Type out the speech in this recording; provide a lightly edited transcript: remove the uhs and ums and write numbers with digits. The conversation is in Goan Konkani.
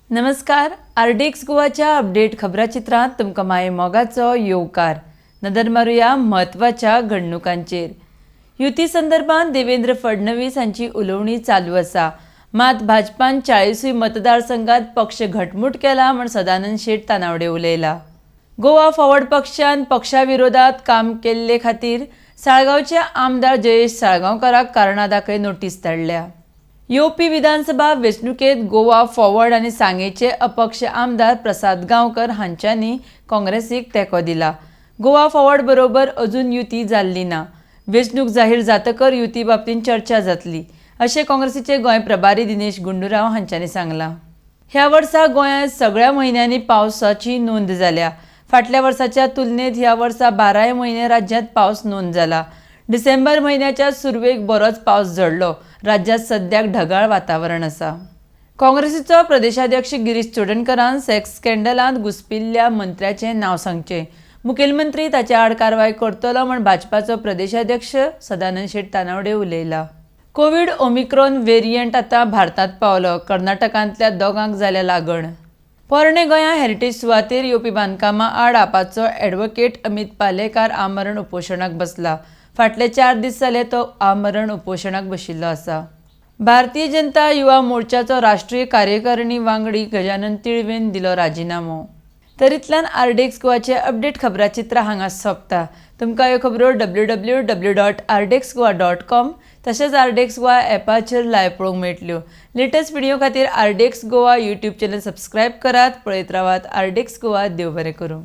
नमस्कार, आरडीएक्स गोवाच्या अपडेट खबराचित्रांत तुमकां माये मोगाचो येवकार. नदर मारुया म्हत्वाच्या घडणुकांचेर. युती संदर्भात देवेंद्र फडणवीस हांची उलोवणी चालू आसा, मात भाजपान 40ूय मतदारसंघात पक्ष घटमूट केला म्हण सदानंद शेट तानावडे उलयला. गोवा फॉरवर्ड पक्षान पक्षा विरोधात काम केल्ले खातीर साळगांवचे आमदार जयेश साळगांवकाराक कारणां दाखय नोटीस धाडल्या. येवपी विधानसभा वेंचणुकेत गोवा फॉरवर्ड आनी सांगेचे अपक्ष आमदार प्रसाद गांवकर हांच्यांनी काँग्रेसीक तेंको दिला. गोवा फॉरवर्ड बरोबर अजून युती जाल्ली ना. वेंचणूक जाहीर जातकर युती बाबतींत चर्चा जातली, अशें काँग्रेसीचे गोंय प्रभारी दिनेश गुंडूराव हांच्यांनी सांगलां. ह्या वर्सा गोंयांत सगळ्या म्हयन्यांनी पावसाची नोंद जाल्या. फाटल्या वर्साच्या तुलनेत ह्या वर्सा 12 म्हयने राज्यांत पावस नोंद जाला. डिसेंबर म्हयन्याच्या सुरवेक बरोच पावस झडलो. राज्यांत सद्याक ढगाळ वातावरण आसा. काँग्रेसीचो प्रदेशाध्यक्ष गिरीश चोडणकरान सेक्स स्कँडलांत घुसपिल्ल्या मंत्र्याचें नांव सांगचें, मुखेलमंत्री ताचे आड कारवाय करतलो म्हण भाजपाचो प्रदेशाध्यक्ष Sadanand Shet Tanavade उलयला. Covid Omicron variant आतां भारतांत पावलो. कर्नाटकांतल्या दोगांक जाल्या लागण. पोरणे गोंया हेरिटेज सुवातेर येवपी बांदकामां आड आपाचो ॲडव्होकेट अमित पालेकार आमरण उपोशणाक बसला. फाटले 4 दीस जाले तो आमरण उपोशणाक बशिल्लो आसा. भारतीय जनता युवा मोर्चाचो राष्ट्रीय कार्यकारिणी वांगडी गजानन तिळवेन दिलो राजिनामो. तरीतल्यान आरडीएक्स गोवाचे अपडेट खबराचित्र हांगा सोंपता. तुमकां ह्यो खबरो www.rdxgoa.com तशेंच आरडीएक्स गोवा ॲपाचेर लायव्ह पळोवंक मेळटल्यो. लेटस्ट व्हिडिओ खातीर RDX Goa YouTube channel subscribe करात. पळयत रावात आरडीएक्स गोवा. देव बरें करूं.